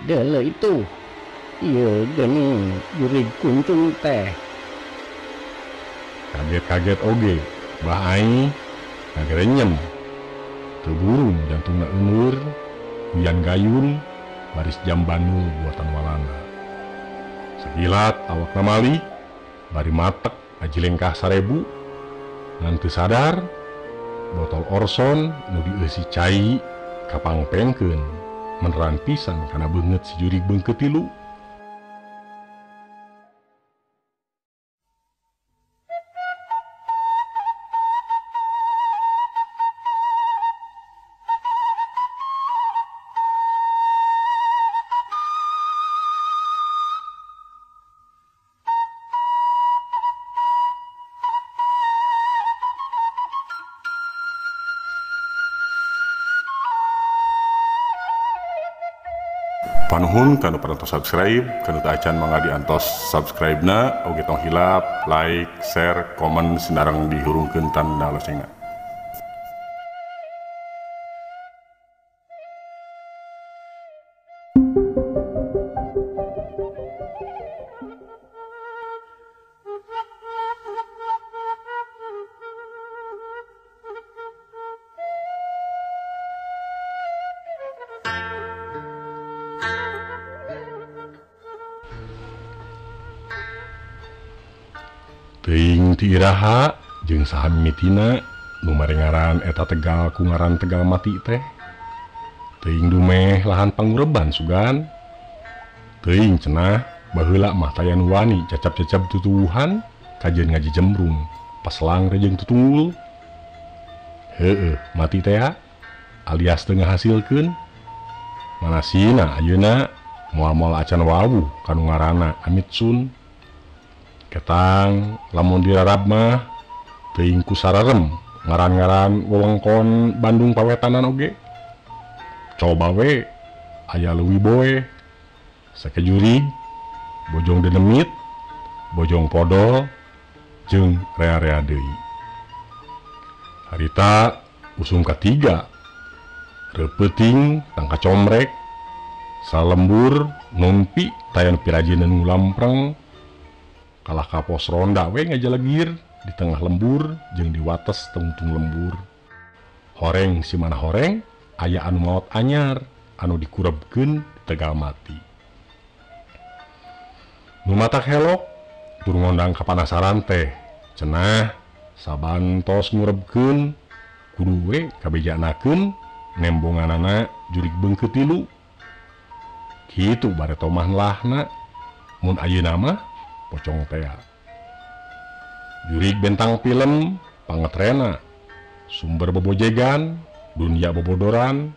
Deuleu itu. Ieu geuning jurig kuncung teh. Kaget-kaget oge, Bah Ai ngagerenyem. Teu burung jantungna euneur, hujan gayun, baris jam bandul buatan Walanda. Sakilat awakna malik, bari matek ngajilengkah 1000, ngan teu sadar botol Orson nu dieusi cai kapangpengkeun meneran pisan kana beungeut si jurig beungkeut tilu. Panuhun kanu parantos subscribe, kanu teu acan mangga diantos subscribe-na, oge tong hilap, like, share, komen sinareng dihurungkeun tanda loncengna. Teuing ti iraha jeung saha mimitina nu marengaran eta Tegal ku ngaran Tegal Mati teh. Teuing dumeh lahan pangureban sugan. Teuing cenah baheula mah taya nu wani cacap-cacap tutuwuhan kajeun ngaji jembrung paselang rejeng tutunggul. Heueuh mati teh alias teu ngahasilkeun. Manasina ayeuna moal-moal acan wawuh kanu ngaranna Amit Sun. Ketang lamun dirarab mah teuing ku sararem ngaran-ngaran wewengkon Bandung pawetanan oge. Coba we aya leuwih boe, sakejurig, Bojong Denemit, Bojong Podol, jeung rea-rea deui. Harita usum katiga, reupeting tangka comrek, salembur numpi tayan pirajineun ngulampreng. Kalah ka pos ronda we ngajalegir di tengah lembur jeung di wates tungtung lembur. Horeng si mana horeng aya anu maot anyar anu dikurebkeun di Tegal Mati. Nu matak helok tur ngondang kapanasaran teh cenah sabantos ngurebkeun kudu we kabejanakeun nembonganana jurig beungkeut tilu. Kitu bareto mah lahna mun ayeuna mah pocong tea. Jurig bentang film pangetrena, sumber bobojegan, dunia bobodoran,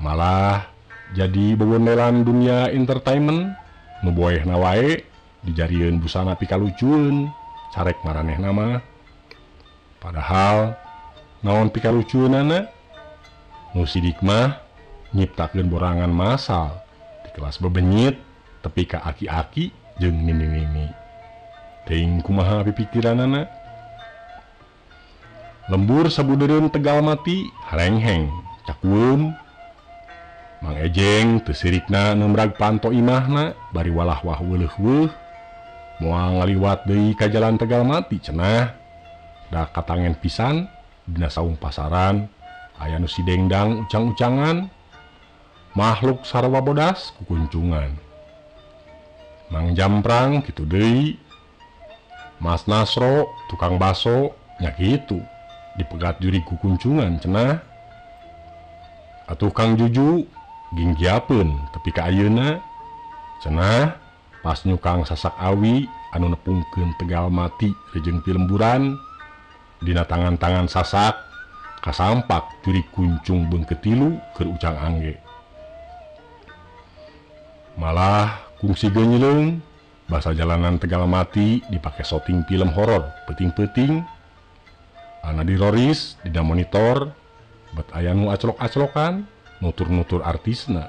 malah jadi bobondelan dunia entertainment nu boehna wae dijarieun busana pikalucueun carek maranehna mah. Padahal naon pikalucueunana? Nu sidik mah nyiptakeun borangan massal di kelas bebenyit tepi ka aki-aki jeung nini-nini. Teuing kumaha pipikiranana? Lembur sabudereun Tegal Mati harengheng cakueum. Mang Ejeng teu sirikna neumrag panto imahna bari walah wah weuleuh-weuh. Moal ngaliwat deui ka jalan Tegal Mati cenah. Da katangen pisan dina saung pasaran aya nu sidengdang ucang-ucangan. Makhluk sarwa bodas kukuncungan. Mang Jamprang kitu deui. Mas Nasro tukang baso nya kitu dipegat jurig kukuncungan cenah. Atuh Kang Juju ginggiapeun tepi ka ayeuna cenah pas nyukang sasak awi anu nepungkeun Tegal Mati rejeng pilemburan dina tangan-tangan sasak kasampak jurig kuncung beungkeut tilu keur ucang angge. Malah kungsi geunyeung basa jalanan Tegal Mati dipake syuting film horor peuting-peuting ana diroris dina monitor bet aya nu aclok-aclokan nutur-nutur artisna.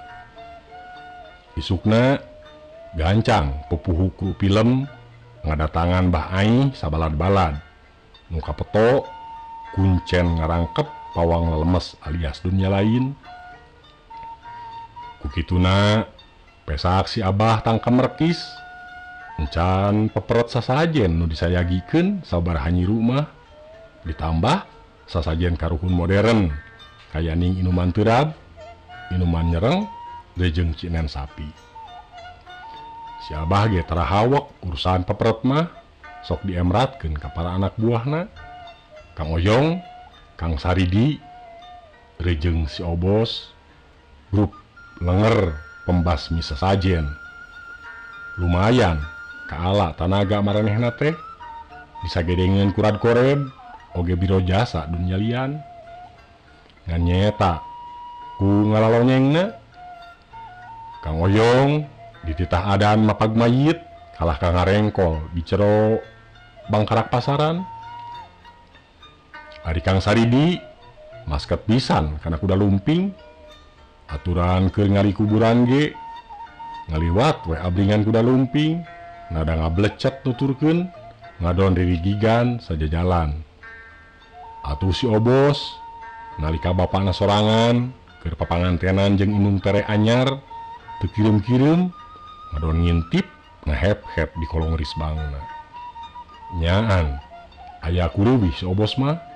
Isukna gancang pupuhu kru film ngadatangan Bah Ai sabalad-balad nu kapeto kuncen ngarangkep pawang lemes alias dunia lain. Kukituna Pesak si Abah tangka merekis. Encan peperot sasajen nu disayagikeun sabaraha nyi rumah. Ditambah sasajen karuhun modern kayaning inuman terab, inuman nyereng, jeung cinen sapi. Si Abah ge tara hawek urusan peperot mah sok diemratkeun ka para anak buahna. Kang Oyong, Kang Saridi, rejeng si Obos, grup lenger pembasmi sesajen. Lumayan kaala tanaga maranehna teh disagedengeun ku rad koreb oge biro jasa dunya lian. Ngan nyeta ku ngalalonyengna Kang Oyong dititah adan mapag mayit kalah ka ngarengkol di cero bangkarak pasaran. Ari Kang Saridi masket pisan kana kuda lumping, aturan keur ngari kuburan ge ngaliwat we abringan kuda lumping, nada ngablecet nuturkeun ngadon ririgigan sajajalan. Atuh si Obos nalika bapakna sorangan keur papangantenan jeung indung tere anyar teu kirim-kirim ngadon ngintip ngahep-hep di kolong risbangna. Nyaan aya kureuwih si Obos mah.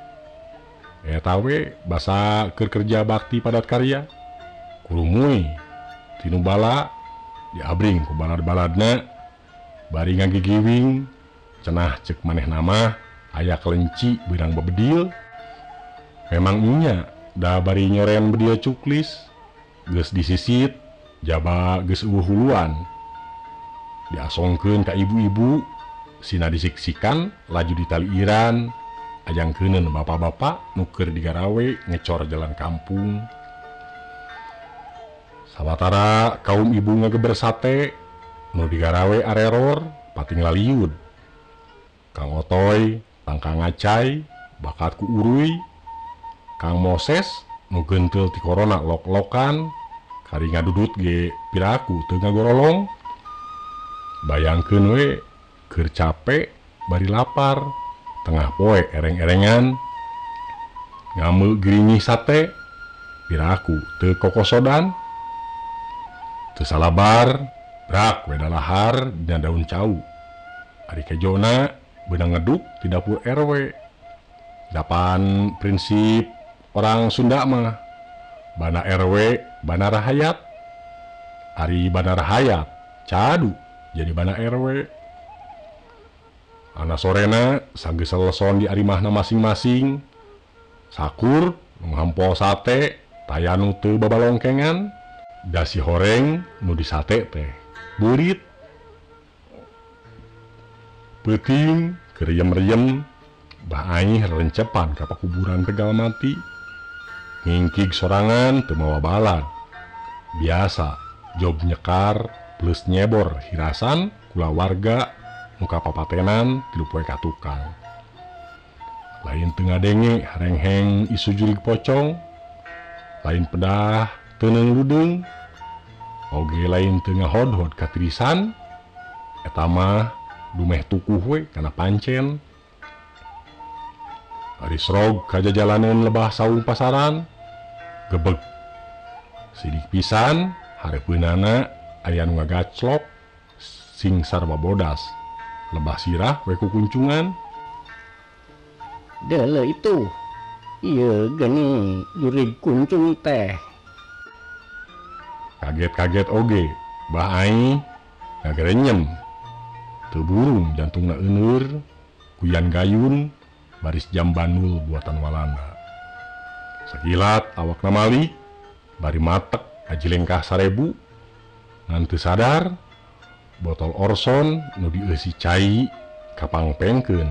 Eta we basa keur kerja bakti padat karya kurumuy tinu bala diabring ku balad-baladna bari ngagigiwing cenah ceuk manehna mah aya kelenci beurang bebedil. Memang nya da bari nyorean bedil cuklis geus disisit jaba geus eueuh huluan diasongkeun ka ibu-ibu sina disiksikan laju ditaliiran ajangkeuneun bapak-bapak nu keur digarawe ngecor jalan kampung. Sawatara kaum ibu ngageber sate nu digarawe areror pating laliud. Kang Otoy tangka ngacai bakat ku uruy. Kang Moses nu genteul ti korona lok-lokan kari ngadudut ge piraku teu ngagorolong. Bayangkeun we keur cape bari lapar tengah poe ereng-erengan ngameu girinyih sate piraku teu kokosodan. Teu salabar brak we dalahar dina daun cau. Ari kejona beunang ngeduk di dapur RW. Dapan prinsip orang Sunda mah bana RW bana rahayat. Ari bana rahayat cadu jadi bana RW. Ana sorena sanggeus seleson di arimahna masing-masing. Sakur nghampol sate taya nu teu babalongkengan. Dasi horeng nu disate teh burit. Peuting keriem-riem Bah Aih rencepan ka pakuburan Tegal Mati. Ngingkig sorangan teu mawa balad. Biasa job nyekar plus nyebor hirasan kulawarga muka papatenan tilu poe ka tukang. Lain teu ngadenge harengheng isu jurig pocong, lain pedah teu ludeung, oge lain teu ngahodhod katirisan. Eta mah dumeh tukuh we kana pancen. Ari srog kajajalaneun lebah saung pasaran gebeg sidik pisan hareupeunana aya nu ngagaclok sing sarwa bodas lebah sirah we ku kuncungan. Deuleu itu ieu geuning jurig kuncung teh. Kaget-kaget oge Bah Aih ngagerenyem teu burung jantungna euneur kuyan gayun baris jam bandul buatan Walanda. Sakilat awakna mali bari matek aji lengkah 1000 ngan teu sadar botol Orson nu dieusi cai kapangpengkeun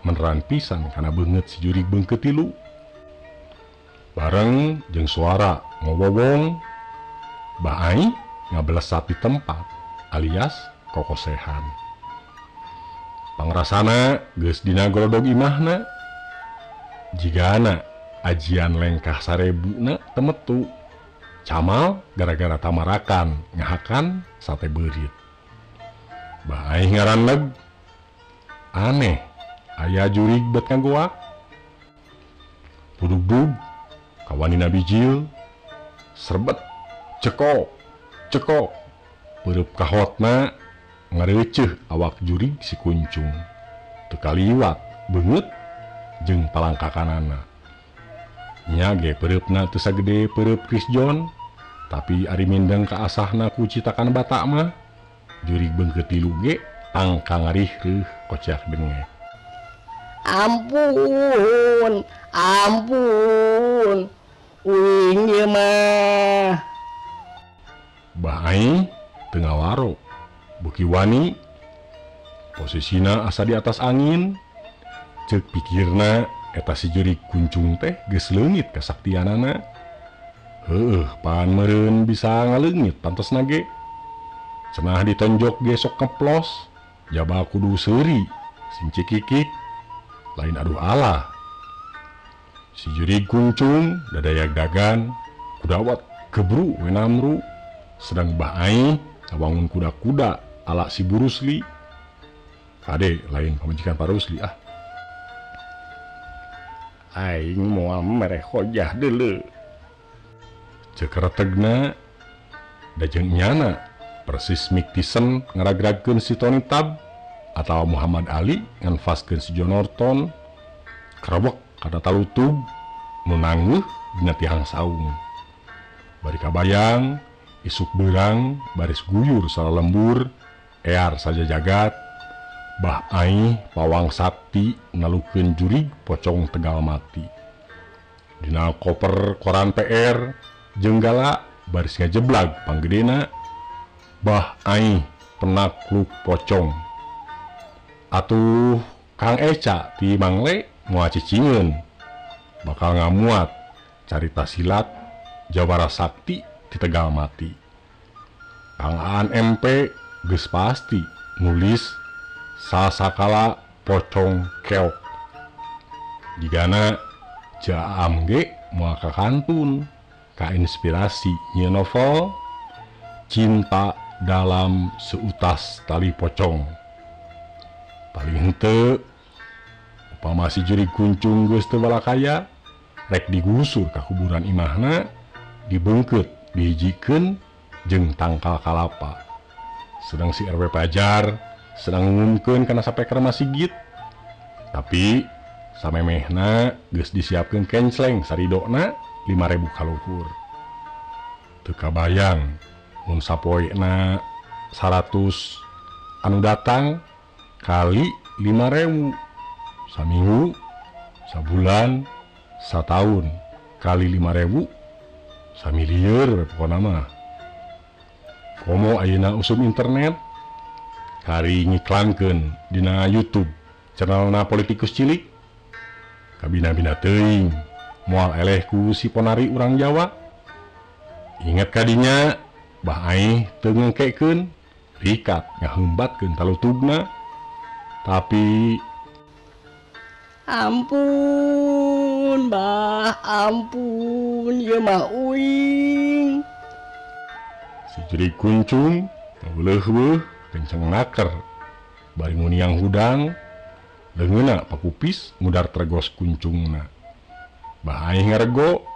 meneran pisan kana beungeut si jurig beungkeut tilu. Bareng jeung suara ngowowong Bah Aih ngabelesat di tempat alias kokosehan. Pangrasana geus dina golodog imahna jigana ajian lengkah 1000na temetu camal gara-gara tamarakan ngahakan sate beurit. Bah Aih ngaranleg aneh aya jurig bet ngagoak pudugdug kawanina bijil serbet cekok cekok Peureub kahotna ngareukeuh awak jurig si kuncung. Teu kaliwat beungeut jeung palangkakanana. Nya ge peureupna teu sagede peureub Chris John, tapi ari mindeng ka asahna ku citakan batak mah jurig beungkeut tilu ge tangka ngarihreuh kocak dengek. Ampun, ampun, uing ieu mah. Bah Aing teu ngawaro, beuki wani, posisina asa di atas angin. Ceuk pikirna eta si jurig kuncung teh geus leungit kasaktianana. Heueuh, pan meureun bisa ngaleungit pantesna ge. Cenah ditonjok ge sok keplos, jaba kudu seuri sing cikikik. Lain aduh Allah. Si jurig kuncung dadayag-dagan kudawat gebru we namru, sedang Bah Aing ngawangun kuda-kuda ala si Burusli. Kade lain pamajikan Pak Rusli ah. Aing moal mere hojah deuleu. Ceuk retegna da jeung nyana persis Mike Tyson ngaragragkeun si Tony Tab atau Muhammad Ali nganfaskeun si John Norton kerebek kana talutug nu nangeuh dina tihang saung. Bari kabayang isuk beurang baris guyur salalembur ear saja jagat Bah Aing pawang sakti ngalukeun jurig pocong Tegal mati. Dina koper koran PR jenggala baris ngajeblag panggedena Bah Aing penakluk pocong. Atuh Kang Eca ti Mangle moal cicingeun bakal ngamuat carita silat jawara sakti di Tegal mati. Kang Aan MP geus pasti nulis sasakala pocong keok. Jigana Jaam ge moal kakantun ka inspirasi nyieun novel Cinta Dalam Seutas Tali Pocong. Paling henteu upama si jurig kuncung geus teu balakaya rek digusur ka kuburan imahna, dibeungkeut dihijikeun jeung tangkal kalapa. Sedang si RW Pajar sedang ngumumkeun kana sapeker masigit, tapi samemehna geus disiapkeun kencleng saridona 5.000 kaluhur. Teu kabayang mun sapoena 100 anu datang kali 5.000 saminggu, sabulan, sataun kali 5.000 samilieur we pokona mah. Komo ayeuna usum internet kari ngiklankeun dina YouTube channelna politikus cilik kabina-bina teuing moal eleh ku si ponari urang Jawa. Ingat kadinya Bah Aing teu ngengkekeun rikat ngahembatkeun talutugna, tapi ampun Bah, ampun ieu mah uing. Si jurig kuncung ngaweuleuh-weuh kenceng naker bari nguniang hudang leungeunna pakupis mudar tergos kuncungna. Bah Aing ngarego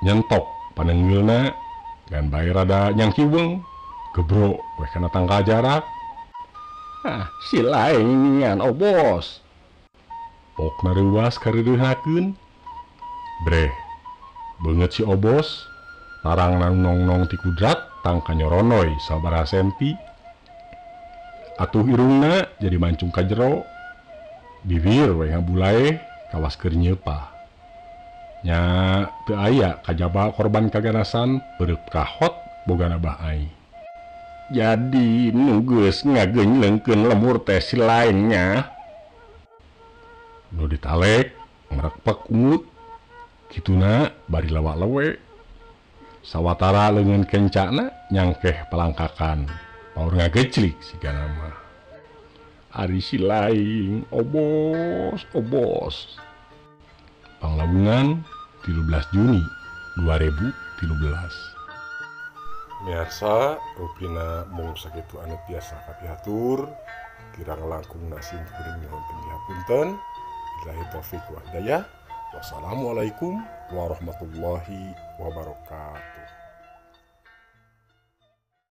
nyentok panengeulna dan bae rada nyangkiweung gebro we kana tangkal jarak. Ah, si laingan obos. Pokna reuas kareureuhakeun. Breh, beungeut si obos tarang nongnong ti kudrat tangka nyoronoy sabaraha senti. Atuh irungna jadi mancung ka jero. Bibir we ngabulaeh kawas keur nyeupah. Nya teu aya kajaba korban kaganasan peureub kahot bogana Bah Aing. Jadi nu geus ngageunleungkeun lemur teh si lainnya. Nu ditalek ngrekpek ungut kituna bari lawak-lewe. Sawatara leungeun kencana nyangkeh palangkakan paur ngageclik sigana mah. Ari si laing obos obos. Panglabungan 13 Juni 2013. Miarsa rupina mung sakitu anu tiasa kapihatur kirang langkung nasim kuring nyuhun pihapunten. Billahi taufik wa hidayah. Wassalamualaikum warahmatullahi wabarakatuh.